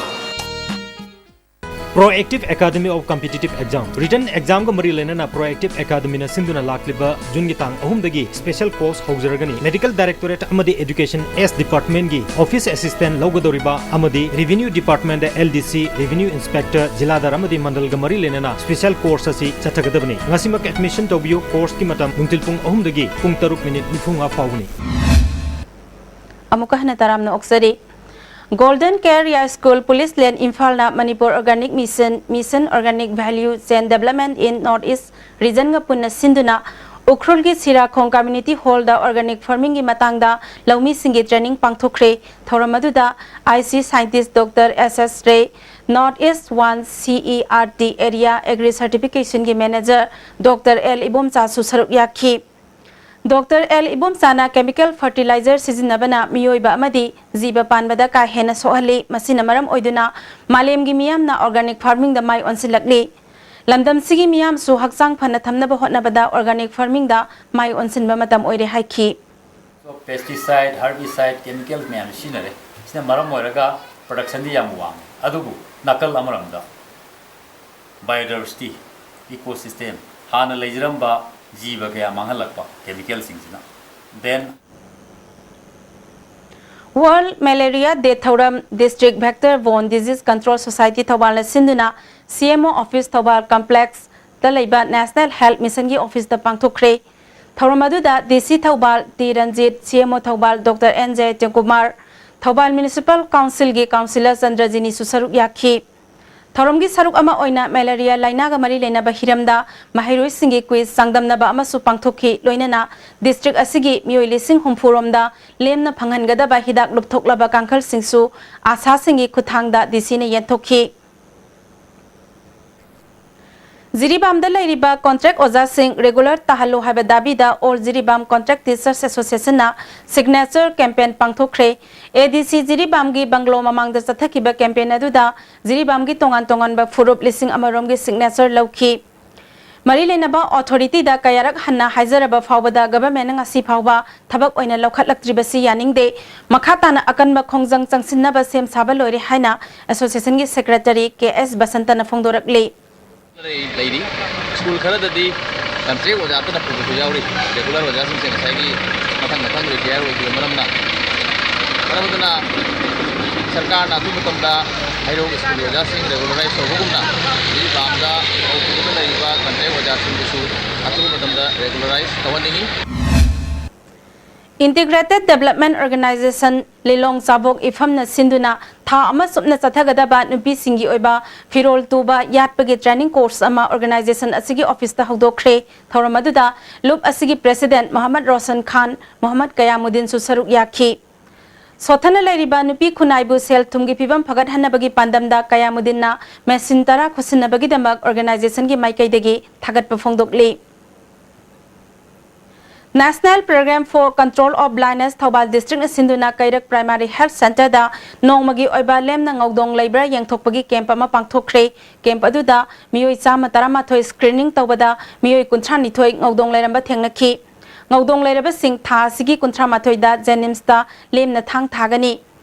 Proactive Academy of Competitive Exam, written examꯒ ꯃꯔꯤ ꯂꯩꯅꯅ Proactive Academyꯅ ꯁꯤꯟꯗꯨꯅ ꯂꯥꯛꯂꯤꯕ ꯖꯨꯟꯒꯤ ꯇꯥꯡ ꯑꯍꯨꯝꯗꯒꯤ special course ꯍꯧꯖꯔꯒꯅꯤ꯫ Medical Directorate ꯑꯃꯗꯤ Education S Departmentꯀꯤ Office Assistant ꯂꯧꯒꯗꯧꯔꯤꯕ ꯑꯃꯗꯤ Revenue Department, L D C, Revenue Inspector, ꯖꯤꯂꯥꯗꯥꯔ ꯑꯃꯗꯤ ꯃꯟꯗꯜꯒ ꯃꯔꯤ ꯂꯩꯅꯅ special course ꯑꯁꯤ ꯆꯠꯊꯒꯗꯕꯅꯤ꯫ ꯉꯁꯤꯃꯛ admission ꯇꯧꯕꯤꯌꯨ꯫ Courseꯀꯤ ꯃꯇꯝ ꯅꯨꯡꯊꯤꯜ ꯄꯨꯡ ꯑꯍꯨꯝꯗꯒꯤ ꯄꯨꯡ ꯇꯔꯨꯛ ꯃꯤꯅꯤꯠ ꯅꯤꯐꯨꯃꯉꯥ ꯐꯥꯎꯕꯅꯤ꯫ ꯑꯃꯨꯛꯀ ꯍꯟꯅ ꯇꯔꯥꯝꯅ ꯑꯣꯛꯆꯔꯤ꯫ Golden Care Area School, Police Lane, ꯏꯝꯐꯥꯜꯅ Manipur Organic Mission, Mission Organic Value Chain Development in North East Regionꯒ ꯄꯨꯟꯅ ꯁꯤꯟꯗꯨꯅ ꯎꯈ꯭ꯔꯨꯜꯒꯤ ꯁꯤꯔꯥꯈꯣꯡ Community Hallꯗ organic farmingꯒꯤ ꯃꯇꯥꯡꯗ ꯂꯧꯃꯤꯁꯤꯡꯒꯤ training ꯄꯥꯡꯊꯣꯛꯈ꯭ꯔꯦ꯫ ꯊꯧꯔꯝ ꯑꯗꯨꯗ I C scientist Doctor S S Ray, North East One C E R T Area Agri Certificationꯒꯤ manager Doctor L ꯏꯕꯣꯝꯆꯥꯁꯨ ꯁꯔꯨꯛ ꯌꯥꯈꯤ꯫ Doctor L ꯏꯕꯣꯝꯆꯥꯅ chemical fertilizer ꯁꯤꯖꯤꯟꯅꯕꯅ ꯃꯤꯑꯣꯏꯕ ꯑꯃꯗꯤ ꯖꯤꯕ ꯄꯥꯟꯕꯗ ꯀꯥ ꯍꯦꯟꯅ ꯁꯣꯛꯍꯜꯂꯤ꯫ ꯃꯁꯤꯅ ꯃꯔꯝ ꯑꯣꯏꯗꯨꯅ ꯃꯥꯂꯦꯝꯒꯤ ꯃꯤꯌꯥꯝꯅ organic farmingꯗ ꯃꯥꯏ ꯑꯣꯟꯁꯤꯜꯂꯛꯂꯤ꯫ ꯂꯝꯗꯝꯁꯤꯒꯤ ꯃꯤꯌꯥꯝꯁꯨ ꯍꯛꯆꯥꯡ ꯐꯅ ꯊꯝꯅꯕ ꯍꯣꯠꯅꯕꯗ organic farmingꯗ ꯃꯥꯏ ꯑꯣꯟꯁꯤꯟꯕ ꯃꯇꯝ ꯑꯣꯏꯔꯦ ꯍꯥꯏꯈꯤ꯫ Pesticide, herbicide, chemicals ꯃꯌꯥꯝ ꯁꯤꯖꯤꯟꯅꯔꯦ꯫ ꯁꯤꯅ ꯃꯔꯝ ꯑꯣꯏꯔꯒ productionꯗꯤ ꯌꯥꯝ ꯋꯥꯡꯉꯤ, ꯑꯗꯨꯕꯨ ꯅꯥꯀꯜ ꯑꯃꯔꯣꯝꯗ biodiversity, ecosystem, ꯍꯥꯟꯅ ꯂꯩꯖꯔꯝꯕ ꯖꯤꯕ ꯀꯌꯥ ꯃꯥꯡꯍꯜꯂꯛꯄ chemicalꯁꯤꯡꯁꯤꯅ꯫ Then World Malaria Day ꯊꯧꯔꯝ꯫ District Vector Borne Disease Control Society ꯊꯧꯕꯥꯜꯅ ꯁꯤꯟꯗꯨꯅ C M O Office Thoubal Complexꯇ ꯂꯩꯕ National Health Missionꯒꯤ officeꯇ ꯄꯥꯡꯊꯣꯛꯈ꯭ꯔꯦ꯫ ꯊꯧꯔꯝ ꯑꯗꯨꯗ D C Thoubal T Ranjit, C M O Thoubal Doctor N Jayakumar, Thoubal Municipal Councilꯒꯤ Councillor ꯆꯟꯗ꯭ꯔꯖꯤꯅꯤꯁꯨ ꯁꯔꯨꯛ ꯌꯥꯈꯤ꯫ ꯊꯧꯔꯝꯒꯤ ꯁꯔꯨꯛ ꯑꯃ ꯑꯣꯏꯅ malaria ꯂꯥꯏꯅꯥꯒ ꯃꯔꯤ ꯂꯩꯅꯕ ꯍꯤꯔꯝꯗ ꯃꯍꯩꯔꯣꯏꯁꯤꯡꯒꯤ quiz ꯆꯥꯡꯗꯝꯅꯕ ꯑꯃꯁꯨ ꯄꯥꯡꯊꯣꯛꯈꯤ꯫ ꯂꯣꯏꯅꯅ district ꯑꯁꯤꯒꯤ ꯃꯤꯑꯣꯏ ꯂꯤꯁꯤꯡ ꯍꯨꯝꯐꯨ ꯔꯣꯝꯗ ꯂꯦꯝꯅ ꯐꯪꯍꯟꯒꯗꯕ ꯍꯤꯗꯥꯛ ꯂꯨꯞꯊꯣꯛꯂꯕ ꯀꯥꯡꯈꯜꯁꯤꯡꯁꯨ ꯑꯥꯁꯥꯁꯤꯡꯒꯤ ꯈꯨꯠꯊꯥꯡꯗ D Cꯅ ꯌꯦꯟꯊꯣꯛꯈꯤ꯫ ꯖꯤꯔꯤꯕꯥꯝꯗ ꯂꯩꯔꯤꯕ contract ꯑꯣꯖꯥꯁꯤꯡ regular ꯇꯥꯍꯜꯂꯨ ꯍꯥꯏꯕ ꯗꯥꯕꯤꯗ All Jiribam Contract Teachers Associationꯅ signature campaign ꯄꯥꯡꯊꯣꯛꯈ꯭ꯔꯦ꯫ A D C ꯖꯤꯔꯤꯕꯥꯝꯒꯤ bungalow ꯃꯃꯥꯡꯗ ꯆꯠꯊꯈꯤꯕ campaign ꯑꯗꯨꯗ ꯖꯤꯔꯤꯕꯥꯝꯒꯤ ꯇꯣꯉꯥꯟ ꯇꯣꯉꯥꯟꯕ ꯐꯨꯔꯨꯞ ꯂꯤꯁꯤꯡ ꯑꯃ ꯔꯣꯝꯒꯤ signature ꯂꯧꯈꯤ꯫ ꯃꯔꯤ ꯂꯩꯅꯕ ꯑꯣꯊꯣꯔꯤꯇꯤꯗ ꯀꯌꯥꯔꯛ ꯍꯟꯅ ꯍꯥꯏꯖꯔꯕ ꯐꯥꯎꯕꯗ ꯒꯚꯔꯟꯃꯦꯟꯠꯅ ꯉꯁꯤ ꯐꯥꯎꯕ ꯊꯕꯛ ꯑꯣꯏꯅ ꯂꯧꯈꯠꯂꯛꯇ꯭ꯔꯤꯕꯁꯤ ꯌꯥꯅꯤꯡꯗꯦ꯫ ꯃꯈꯥ ꯇꯥꯅ ꯑꯀꯟꯕ ꯈꯣꯡꯖꯪ ꯆꯪꯁꯤꯟꯅꯕ ꯁꯦꯝ ꯁꯥꯕ ꯂꯣꯏꯔꯦ ꯍꯥꯏꯅ ꯑꯦꯁꯣꯁꯤꯌꯦꯁꯟꯒꯤ ꯁꯦꯀ꯭ꯔꯦꯇꯔꯤ ꯀꯦ ꯑꯦꯁ ꯕꯁꯟꯇꯅ ꯐꯣꯡꯗꯣꯔꯛꯂꯤ꯫ ꯂꯩ- ꯂꯩꯔꯤ꯫ ꯁ꯭ꯀꯨꯜ ꯈꯔꯗꯗꯤ ꯀꯟꯇ꯭ꯔꯦꯛ ꯑꯣꯖꯥꯇꯅ ꯄꯨꯕꯁꯨ ꯌꯥꯎꯔꯤ꯫ ꯔꯦꯒꯨꯂꯔ ꯑꯣꯖꯥꯁꯤꯡꯁꯦ ꯉꯁꯥꯏꯒꯤ ꯃꯊꯪ ꯃꯊꯪ ꯔꯤꯇꯥꯌꯔ ꯑꯣꯏꯈꯤꯕ ꯃꯔꯝꯅ꯫ ꯃꯔꯝ ꯑꯗꯨꯅ ꯁꯔꯀꯥꯔꯅ ꯑꯊꯨꯕ ꯃꯇꯝꯗ ꯍꯩꯔꯣꯛ ꯁ꯭ꯀꯨꯜꯒꯤ ꯑꯣꯖꯥꯁꯤꯡ ꯔꯦꯒꯨꯂꯔꯥꯏꯁ ꯇꯧꯕꯒꯨꯝꯅ ꯍꯧꯖꯤꯛ ꯂꯥꯝꯗ ꯍꯧꯈꯤꯗꯨꯅ ꯂꯩꯔꯤꯕ ꯀꯟꯇ꯭ꯔꯦꯛ ꯑꯣꯖꯥꯁꯤꯡꯗꯨꯁꯨ ꯑꯊꯨꯕ ꯃꯇꯝꯗ ꯔꯦꯒꯨꯂꯔꯥꯏꯁ ꯇꯧꯍꯟꯅꯤꯡꯏ꯫ Integrated Development Organization ꯂꯤꯂꯣꯡ ꯆꯥꯕꯣꯛ ꯏꯐꯝꯅ ꯁꯤꯟꯗꯨꯅ ꯊꯥ ꯑꯃ ꯆꯨꯞꯅ ꯆꯠꯊꯒꯗꯕ ꯅꯨꯄꯤꯁꯤꯡꯒꯤ ꯑꯣꯏꯕ ꯐꯤꯔꯣꯜ ꯇꯨꯕ ꯌꯥꯠꯄꯒꯤ ꯇ꯭ꯔꯦꯅꯤꯡ ꯀꯣꯔꯁ ꯑꯃ ꯑꯣꯔꯒꯅꯥꯏꯖꯦꯁꯟ ꯑꯁꯤꯒꯤ ꯑꯣꯐꯤꯁꯇ ꯍꯧꯗꯣꯛꯈ꯭ꯔꯦ꯫ ꯊꯧꯔꯝ ꯑꯗꯨꯗ ꯂꯨꯞ ꯑꯁꯤꯒꯤ ꯄ꯭ꯔꯦꯁꯤꯗꯦꯟꯠ ꯃꯣꯍꯝꯃꯗ ꯔꯣꯁꯟ ꯈꯥꯟ, ꯃꯣꯍꯝꯃꯗ ꯀꯌꯥꯃꯨꯗꯤꯟꯁꯨ ꯁꯔꯨꯛ ꯌꯥꯈꯤ꯫ ꯁꯣꯠꯊꯅ ꯂꯩꯔꯤꯕ ꯅꯨꯄꯤ ꯈꯨꯟꯅꯥꯏꯕꯨ ꯁꯦꯜ ꯊꯨꯝꯒꯤ ꯐꯤꯕꯝ ꯐꯒꯠꯍꯟꯅꯕꯒꯤ ꯄꯥꯟꯗꯝꯗ ꯀꯌꯥꯃꯨꯗꯤꯟꯅ ꯃꯦꯁꯤꯟ ꯇꯔꯥ ꯈꯨꯠꯁꯤꯟꯅꯕꯒꯤꯗꯃꯛ ꯑꯣꯔꯒꯅꯥꯏꯖꯦꯁꯟꯒꯤ ꯃꯥꯏꯀꯩꯗꯒꯤ ꯊꯥꯒꯠꯄ ꯐꯣꯡꯗꯣꯛꯂꯤ꯫ National Program for Control of Blindness Thoubal ꯗꯤꯁꯇ꯭ꯔꯤꯛꯅ ꯁꯤꯟꯗꯨꯅ ꯀꯩꯔꯛ ꯄ꯭ꯔꯥꯏꯃꯥꯔꯤ ꯍꯦꯜꯊ ꯁꯦꯟꯇꯔꯗ ꯅꯣꯡꯃꯒꯤ ꯑꯣꯏꯕ ꯂꯦꯝꯅ ꯉꯧꯗꯣꯡ ꯂꯩꯕ꯭ꯔꯥ ꯌꯦꯡꯊꯣꯛꯄꯒꯤ ꯀꯦꯝꯞ ꯑꯃ ꯄꯥꯡꯊꯣꯛꯈ꯭ꯔꯦ꯫ ꯀꯦꯝꯞ ꯑꯗꯨꯗ ꯃꯤꯑꯣꯏ ꯆꯥꯝꯃ ꯇꯔꯥꯃꯥꯊꯣꯏ ꯁ꯭ꯀ꯭ꯔꯤꯅꯤꯡ ꯇꯧꯕꯗ ꯃꯤꯑꯣꯏ ꯀꯨꯟꯊ꯭ꯔꯥ ꯅꯤꯊꯣꯏ ꯉꯧꯗꯣꯡ ꯂꯩꯔꯝꯕ ꯊꯦꯡꯅꯈꯤ꯫ ꯉꯧꯗꯣꯡ ꯂꯩꯔꯕꯁꯤꯡ ꯊꯥ ꯑꯁꯤꯒꯤ ꯀꯨꯟꯊ꯭ꯔꯥ ꯃꯥꯊꯣꯏꯗ ꯖꯦꯅꯤꯝꯁꯇ ꯂꯦꯝꯅ ꯊꯥꯡ ꯊꯥꯒꯅꯤ꯫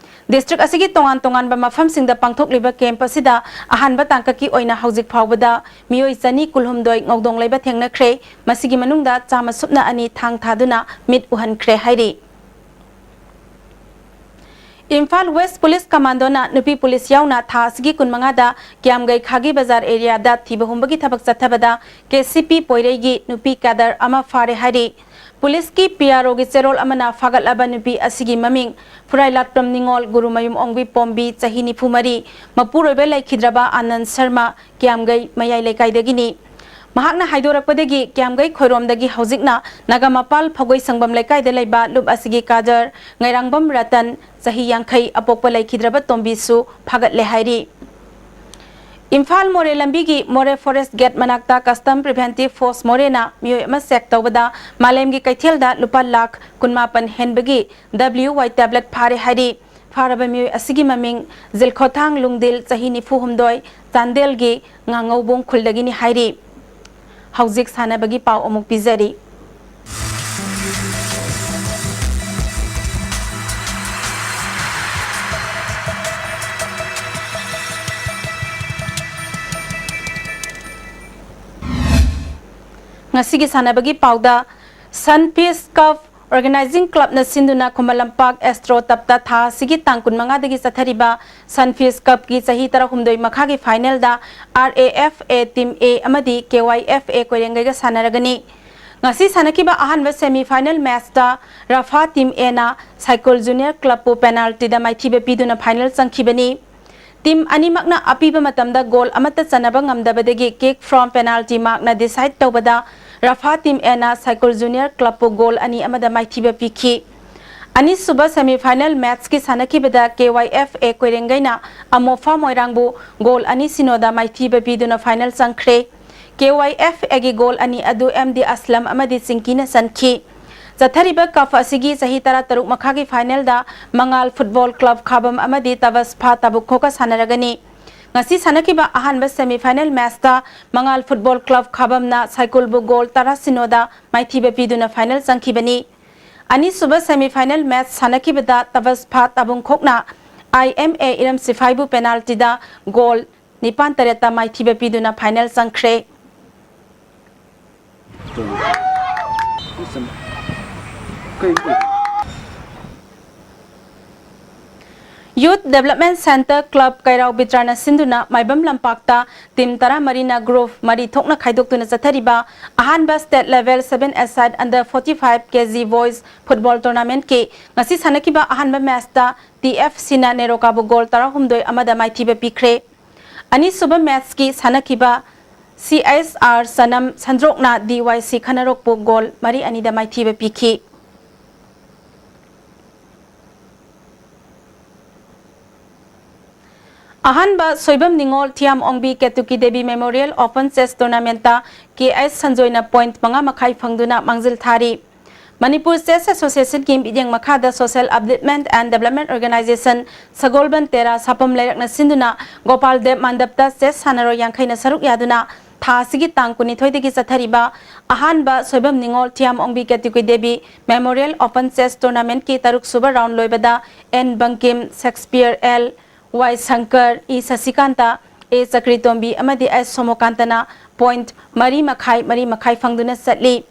ꯗꯤꯁꯇ꯭ꯔꯤꯛ ꯑꯁꯤꯒꯤ ꯇꯣꯉꯥꯟ ꯇꯣꯉꯥꯟꯕ ꯃꯐꯝꯁꯤꯡꯗ ꯄꯥꯡꯊꯣꯛꯂꯤꯕ ꯀꯦꯝꯞ ꯑꯁꯤꯗ ꯑꯍꯥꯟꯕ ꯇꯥꯡꯀꯛꯀꯤ ꯑꯣꯏꯅ ꯍꯧꯖꯤꯛ ꯐꯥꯎꯕꯗ ꯃꯤꯑꯣꯏ ꯆꯅꯤ ꯀꯨꯜꯍꯨꯝꯗꯣꯏ ꯉꯧꯗꯣꯡ ꯂꯩꯕ ꯊꯦꯡꯅꯈ꯭ꯔꯦ꯫ ꯃꯁꯤꯒꯤ ꯃꯅꯨꯡꯗ ꯆꯥꯝꯃ ꯁꯨꯞꯅ ꯑꯅꯤ ꯊꯥꯡ ꯊꯥꯗꯨꯅ ꯃꯤꯠ ꯎꯍꯟꯈ꯭ꯔꯦ ꯍꯥꯏꯔꯤ꯫ ꯏꯝꯐꯥꯜ ꯋꯦꯁ ꯄꯨꯂꯤꯁ ꯀꯃꯥꯟꯗꯣꯅ ꯅꯨꯄꯤ ꯄꯨꯂꯤꯁ ꯌꯥꯎꯅ ꯊꯥ ꯑꯁꯤꯒꯤ ꯀꯨꯟꯃꯉꯥꯗ ꯀꯤꯌꯥꯝꯒꯩ ꯈꯥꯒꯤ ꯕꯖꯥꯔ ꯑꯦꯔꯤꯌꯥꯗ ꯊꯤꯕ ꯍꯨꯝꯕꯒꯤ ꯊꯕꯛ ꯆꯠꯊꯕꯗ ꯀꯦ ꯁꯤ ꯄꯤ ꯄꯣꯏꯔꯩꯒꯤ ꯅꯨꯄꯤ ꯀꯦꯗꯔ ꯑꯃ ꯐꯥꯔꯦ ꯍꯥꯏꯔꯤ꯫ ꯄꯨꯂꯤꯁꯀꯤ ꯄꯤ ꯑꯥꯔ ꯑꯣꯒꯤ ꯆꯦꯔꯣꯜ ꯑꯃꯅ ꯐꯥꯒꯠꯂꯕ ꯅꯨꯄꯤ ꯑꯁꯤꯒꯤ ꯃꯃꯤꯡ ꯐꯨꯔꯥꯏꯂꯥꯠꯄꯝ ꯅꯤꯉꯣꯜ, ꯒꯨꯔꯨꯃꯌꯨꯝ ꯑꯣꯡꯕꯤ ꯄꯣꯝꯕꯤ, ꯆꯍꯤ ꯅꯤꯐꯨ ꯃꯔꯤ, ꯃꯄꯨꯔꯣꯏꯕ ꯂꯩꯈꯤꯗ꯭ꯔꯕ ꯑꯥꯅꯟꯗ ꯁꯔꯃ, ꯀꯤꯌꯥꯝꯒꯩ ꯃꯌꯥꯏ ꯂꯩꯀꯥꯏꯗꯒꯤꯅꯤ꯫ ꯃꯍꯥꯛꯅ ꯍꯥꯏꯗꯣꯔꯛꯄꯗꯒꯤ ꯀꯤꯌꯥꯝꯒꯩ ꯈꯣꯏꯔꯣꯝꯗꯒꯤ ꯍꯧꯖꯤꯛꯅ ꯅꯥꯒꯥꯃꯄꯥꯜ ꯐꯧꯒꯩ ꯁꯪꯕꯝ ꯂꯩꯀꯥꯏꯗ ꯂꯩꯕ ꯂꯨꯞ ꯑꯁꯤꯒꯤ ꯀꯥꯗꯔ, ꯉꯩꯔꯥꯡꯕꯝ ꯔꯇꯟ, ꯆꯍꯤ ꯌꯥꯡꯈꯩ, ꯑꯄꯣꯛꯄ ꯂꯩꯈꯤꯗ꯭ꯔꯕ ꯇꯣꯝꯕꯤꯁꯨ ꯐꯥꯒꯠꯂꯦ ꯍꯥꯏꯔꯤ꯫ ꯏꯝꯐꯥꯜ ꯃꯣꯔꯦ ꯂꯝꯕꯤꯒꯤ ꯃꯣꯔꯦ ꯐꯣꯔꯦꯁꯠ ꯒꯦꯠ ꯃꯅꯥꯛꯇ ꯀꯁꯇꯝ ꯄ꯭ꯔꯤꯚꯦꯟꯇꯤꯚ ꯐꯣꯔꯁ ꯃꯣꯔꯦꯅ ꯃꯤꯑꯣꯏ ꯑꯃ ꯆꯦꯛ ꯇꯧꯕꯗ ꯃꯥꯂꯦꯝꯒꯤ ꯀꯩꯊꯦꯜꯗ ꯂꯨꯄꯥ ꯂꯥꯈ ꯀꯨꯟꯃꯥꯄꯟ ꯍꯦꯟꯕꯒꯤ ꯗꯕ꯭ꯂꯤꯌꯨ ꯋꯥꯏ ꯇꯦꯕ꯭ꯂꯦꯠ ꯐꯥꯔꯦ ꯍꯥꯏꯔꯤ꯫ ꯐꯥꯔꯕ ꯃꯤꯑꯣꯏ ꯑꯁꯤꯒꯤ ꯃꯃꯤꯡ ꯖꯤꯜꯈꯣꯊꯥꯡ ꯂꯨꯡꯗꯤꯜ, ꯆꯍꯤ ꯅꯤꯐꯨ ꯍꯨꯝꯗꯣꯏ, ꯆꯥꯟꯗꯦꯜꯒꯤ ꯉꯥꯉꯧꯕꯣꯡ ꯈꯨꯜꯗꯒꯤꯅꯤ ꯍꯥꯏꯔꯤ꯫ ꯍꯧꯖꯤꯛ ꯁꯥꯟꯅꯕꯒꯤ ꯄꯥꯎ ꯑꯃꯨꯛ ꯄꯤꯖꯔꯤ꯫ ꯉꯁꯤꯒꯤ ꯁꯥꯟꯅꯕꯒꯤ ꯄꯥꯎꯗ, Sunfish Cup Organizing Clubꯅ ꯁꯤꯟꯗꯨꯅ ꯈꯨꯃꯟ ꯂꯝꯄꯥꯛ ꯑꯦꯁꯇ꯭ꯔꯣ ꯇꯞꯇ ꯊꯥ ꯑꯁꯤꯒꯤ ꯇꯥꯡ ꯀꯨꯟꯃꯉꯥꯗꯒꯤ ꯆꯠꯊꯔꯤꯕ Sunfish Cupꯀꯤ ꯆꯍꯤ ꯇꯔꯥꯍꯨꯝꯗꯣꯏ ꯃꯈꯥꯒꯤ finalꯗ R A F A Team A ꯑꯃꯗꯤ K Y F A ꯀꯣꯏꯔꯦꯡꯒꯩꯒ ꯁꯥꯟꯅꯔꯒꯅꯤ꯫ ꯉꯁꯤ ꯁꯥꯟꯅꯈꯤꯕ ꯑꯍꯥꯟꯕ semi final matchꯇ ꯔꯐꯥ Team Aꯅ ꯁꯥꯏꯀꯨꯜ Junior Clubꯄꯨ penaltyꯗ ꯃꯥꯏꯊꯤꯕ ꯄꯤꯗꯨꯅ final ꯆꯪꯈꯤꯕꯅꯤ꯫ Team ꯑꯅꯤꯃꯛꯅ ꯑꯄꯤꯕ ꯃꯇꯝꯗ goal ꯑꯃꯠꯇ ꯆꯟꯅꯕ ꯉꯝꯗꯕꯗꯒꯤ kick from penalty markꯅ decide ꯇꯧꯕꯗ ꯔꯐꯥ Team Aꯅ ꯁꯥꯏꯀꯨꯜ Junior Clubꯄꯨ goal ꯑꯅꯤ ꯑꯃꯗ ꯃꯥꯏꯊꯤꯕ ꯄꯤꯈꯤ꯫ ꯑꯅꯤꯁꯨꯕ semi final matchꯀꯤ ꯁꯥꯟꯅꯈꯤꯕꯗ K Y F A ꯀꯣꯏꯔꯦꯡꯒꯩꯅ ꯑꯃꯣꯐꯥ ꯃꯣꯏꯔꯥꯡꯕꯨ goal ꯑꯅꯤ ꯁꯤꯅꯣꯗ ꯃꯥꯏꯊꯤꯕ ꯄꯤꯗꯨꯅ final ꯆꯪꯈ꯭ꯔꯦ꯫ K Y F Aꯒꯤ goal ꯑꯅꯤ ꯑꯗꯨ M D ꯑꯁꯂꯝ ꯑꯃꯗꯤ ꯆꯤꯡꯀꯤꯅ ꯆꯟꯈꯤ꯫ ꯆꯠꯊꯔꯤꯕ cup ꯑꯁꯤꯒꯤ ꯆꯍꯤ ꯇꯔꯥꯇꯔꯨꯛ ꯃꯈꯥꯒꯤ finalꯗ ꯃꯉꯥꯜ Football Club ꯈꯥꯕꯝ ꯑꯃꯗꯤ ꯇꯕꯁꯐꯥ ꯇꯥꯕꯨꯛꯈꯣꯛꯀ ꯁꯥꯟꯅꯔꯒꯅꯤ꯫ ꯉꯁꯤ ꯁꯥꯟꯅꯈꯤꯕ ꯑꯍꯥꯟꯕ semi final matchꯇ ꯃꯉꯥꯜ Football Club ꯈꯥꯕꯝꯅ ꯁꯥꯏꯀꯨꯜꯕꯨ goal ꯇꯔꯥ ꯁꯤꯅꯣꯗ ꯃꯥꯏꯊꯤꯕ ꯄꯤꯗꯨꯅ final ꯆꯪꯈꯤꯕꯅꯤ꯫ ꯑꯅꯤꯁꯨꯕ semi final match ꯁꯥꯟꯅꯈꯤꯕꯗ ꯇꯕꯁꯐꯥ ꯇꯥꯕꯨꯡꯈꯣꯛꯅ I M A ꯏꯔꯝ ꯁꯤꯐꯥꯏꯕꯨ penaltyꯗ goal ꯅꯤꯄꯥꯟ ꯇꯔꯦꯠꯇ ꯃꯥꯏꯊꯤꯕ ꯄꯤꯗꯨꯅ final ꯆꯪꯈ꯭ꯔꯦ꯫ Youth Development Centre Club ꯀꯩꯔꯥꯎ ꯕꯤꯇ꯭ꯔꯥꯅ ꯁꯤꯟꯗꯨꯅ ꯃꯥꯏꯕꯝ ꯂꯝꯄꯥꯛꯇ team ꯇꯔꯥꯃꯔꯤꯅ group ꯃꯔꯤ ꯊꯣꯛꯅ ꯈꯥꯏꯗꯣꯛꯇꯨꯅ ꯆꯠꯊꯔꯤꯕ ꯑꯍꯥꯟꯕ state level seven aside under forty five K G boys football tournamentꯀꯤ ꯉꯁꯤ ꯁꯥꯟꯅꯈꯤꯕ ꯑꯍꯥꯟꯕ matchꯇ T F Cꯅ ꯅꯦꯔꯣꯀꯥꯕꯨ goal ꯇꯔꯥꯍꯨꯝꯗꯣꯏ ꯑꯃꯗ ꯃꯥꯏꯊꯤꯕ ꯄꯤꯈ꯭ꯔꯦ꯫ ꯑꯅꯤꯁꯨꯕ matchꯀꯤ ꯁꯥꯟꯅꯈꯤꯕ C S R ꯁꯅꯝ ꯁꯟꯗ꯭ꯔꯣꯛꯅ D Y C ꯈꯅꯔꯣꯛꯄꯨ goal ꯃꯔꯤ ꯑꯅꯤꯗ ꯃꯥꯏꯊꯤꯕ ꯄꯤꯈꯤ꯫ ꯑꯍꯥꯟꯕ ꯁꯣꯏꯕꯝ ꯅꯤꯉꯣꯜ ꯊꯤꯌꯥꯝ ꯑꯣꯡꯕꯤ ꯀꯦꯇꯨꯀꯤ Devi Memorial Open Chess Tournamentꯇ K S ꯁꯟꯖꯣꯏꯅ point ꯃꯉꯥ ꯃꯈꯥꯏ ꯐꯪꯗꯨꯅ ꯃꯥꯡꯖꯤꯜ ꯊꯥꯔꯤ꯫ ꯃꯅꯤꯄꯨꯔ Chess Associationꯒꯤ ꯃꯤꯠꯌꯦꯡ ꯃꯈꯥꯗ Social Upliftment and Development Organization ꯁꯒꯣꯜꯕꯟ ꯇꯦꯔꯥ ꯁꯥꯄꯝ ꯂꯩꯔꯛꯅ ꯁꯤꯟꯗꯨꯅ ꯒꯣꯄꯥꯜ ꯗꯦꯕ ꯃꯥꯟꯗꯞꯇ chess ꯁꯥꯟꯅꯔꯣꯏ ꯌꯥꯡꯈꯩꯅ ꯁꯔꯨꯛ ꯌꯥꯗꯨꯅ ꯊꯥ ꯑꯁꯤꯒꯤ ꯇꯥꯡ ꯀꯨꯟꯅꯤꯊꯣꯏꯗꯒꯤ ꯆꯠꯊꯔꯤꯕ ꯑꯍꯥꯟꯕ ꯁꯣꯏꯕꯝ ꯅꯤꯉꯣꯜ ꯊꯤꯌꯥꯝ ꯑꯣꯡꯕꯤ ꯀꯦꯇꯨꯀꯤ ꯗꯦꯕꯤ Memorial Open Chess Tournamentꯀꯤ ꯇꯔꯨꯛ ꯁꯨꯕ round ꯂꯣꯏꯕꯗ N Bankim, Shakespeare L, Y Shankar, E Sashikanta, A Chakritombi ꯑꯃꯗꯤ S ꯁꯣꯃꯣꯀꯥꯟꯇꯅ point ꯃꯔꯤ ꯃꯈꯥꯏ, ꯃꯔꯤ ꯃꯈꯥꯏ ꯐꯪꯗꯨꯅ ꯆꯠꯂꯤ꯫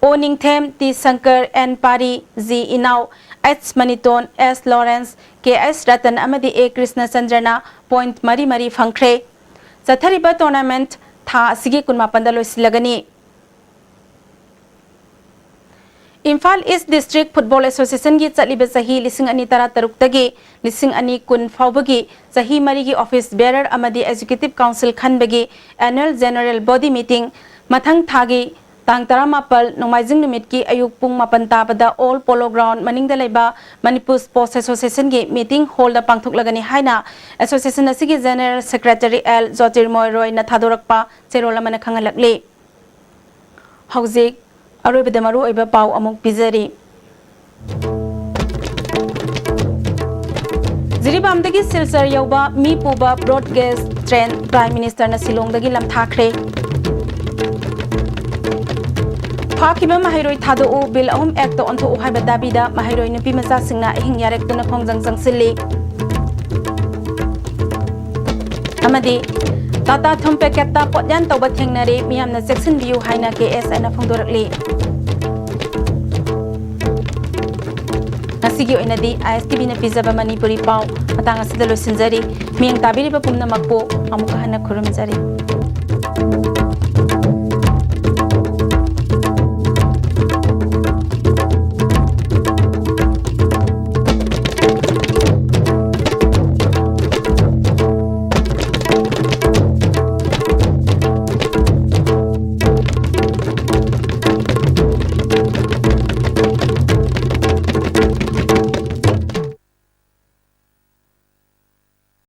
O ꯅꯤꯡꯊꯦꯝ, T ꯁꯪꯀꯔ, N ꯄꯥꯔꯤ, G ꯏꯅꯥꯎ, H ꯃꯅꯤꯇꯣꯟ, S Lorenz, K S Ratan ꯑꯃꯗꯤ A ꯀ꯭ꯔꯤꯁꯅꯆꯟꯗ꯭ꯔꯅ point ꯃꯔꯤ ꯃꯔꯤ ꯐꯪꯈ꯭ꯔꯦ꯫ ꯆꯠꯊꯔꯤꯕ tournament ꯊꯥ ꯑꯁꯤꯒꯤ ꯀꯨꯟꯃꯥꯄꯟꯗ ꯂꯣꯏꯁꯤꯜꯂꯒꯅꯤ꯫ ꯏꯝꯐꯥꯜ East District Football Associationꯒꯤ ꯆꯠꯂꯤꯕ ꯆꯍꯤ ꯂꯤꯁꯤꯡ ꯑꯅꯤ ꯇꯔꯥꯇꯔꯨꯛꯇꯒꯤ ꯂꯤꯁꯤꯡ ꯑꯅꯤ ꯀꯨꯟ ꯐꯥꯎꯕꯒꯤ ꯆꯍꯤ ꯃꯔꯤꯒꯤ office bearer ꯑꯃꯗꯤ executive council ꯈꯟꯕꯒꯤ annual general body meeting ꯃꯊꯪ ꯊꯥꯒꯤ ꯇꯥꯡ ꯇꯔꯥꯃꯥꯄꯜ ꯅꯣꯡꯃꯥꯏꯖꯤꯡ ꯅꯨꯃꯤꯠꯀꯤ ꯑꯌꯨꯛ ꯄꯨꯡ ꯃꯥꯄꯟ ꯇꯥꯕꯗ Old Polo Ground ꯃꯅꯤꯡꯗ ꯂꯩꯕ Manipur Sports Associationꯒꯤ meeting hallꯗ ꯄꯥꯡꯊꯣꯛꯂꯒꯅꯤ ꯍꯥꯏꯅ association ꯑꯁꯤꯒꯤ general secretary L ꯖꯣꯇꯤꯔꯃꯣꯏ ꯔꯣꯏꯅ ꯊꯥꯗꯣꯔꯛꯄ ꯆꯦꯔꯣꯜ ꯑꯃꯅ ꯈꯪꯍꯜꯂꯛꯂꯤ꯫ ꯍꯧꯖꯤꯛ ꯑꯔꯣꯏꯕꯗ ꯃꯔꯨꯑꯣꯏꯕ ꯄꯥꯎ ꯑꯃꯨꯛ ꯄꯤꯖꯔꯤ꯫ ꯖꯤꯔꯤꯕꯥꯝꯗꯒꯤ ꯁꯤꯜꯆꯔ ꯌꯧꯕ ꯃꯤ ꯄꯨꯕ broad gauge train Prime Ministerꯅ ꯁꯤꯂꯣꯡꯗꯒꯤ ꯂꯝꯊꯥꯈ꯭ꯔꯦ꯫ ꯐꯥꯈꯤꯕ ꯃꯍꯩꯔꯣꯏ ꯊꯥꯗꯣꯛꯎ Bill ꯑꯍꯨꯝ Actꯇ ꯑꯣꯟꯊꯣꯛꯎ ꯍꯥꯏꯕ ꯗꯥꯕꯤꯗ ꯃꯍꯩꯔꯣꯏ ꯅꯨꯄꯤ ꯃꯆꯥꯁꯤꯡꯅ ꯑꯍꯤꯡ ꯌꯥꯔꯦꯛꯇꯨꯅ ꯈꯣꯡꯖꯪ ꯆꯪꯁꯤꯜꯂꯤ꯫ ꯑꯃꯗꯤ ꯇꯥꯇꯥ ꯊꯨꯝ packetꯇ ꯄꯣꯠꯌꯥꯟ ꯇꯧꯕ ꯊꯦꯡꯅꯔꯦ, ꯃꯤꯌꯥꯝꯅ ꯆꯦꯛꯁꯤꯟꯕꯤꯌꯨ ꯍꯥꯏꯅ KSAꯅ ꯐꯣꯡꯗꯣꯔꯛꯂꯤ꯫ ꯉꯁꯤꯒꯤ ꯑꯣꯏꯅꯗꯤ ISTVꯅ ꯄꯤꯖꯕ ꯃꯅꯤꯄꯨꯔꯤ ꯄꯥꯎ ꯃꯇꯥꯡ ꯑꯁꯤꯗ ꯂꯣꯏꯁꯤꯟꯖꯔꯤ꯫ ꯃꯤꯠꯌꯦꯡ ꯇꯥꯕꯤꯔꯤꯕ ꯄꯨꯝꯅꯃꯛꯄꯨ ꯑꯃꯨꯛꯀ ꯍꯟꯅ ꯈꯨꯔꯨꯝꯖꯔꯤ꯫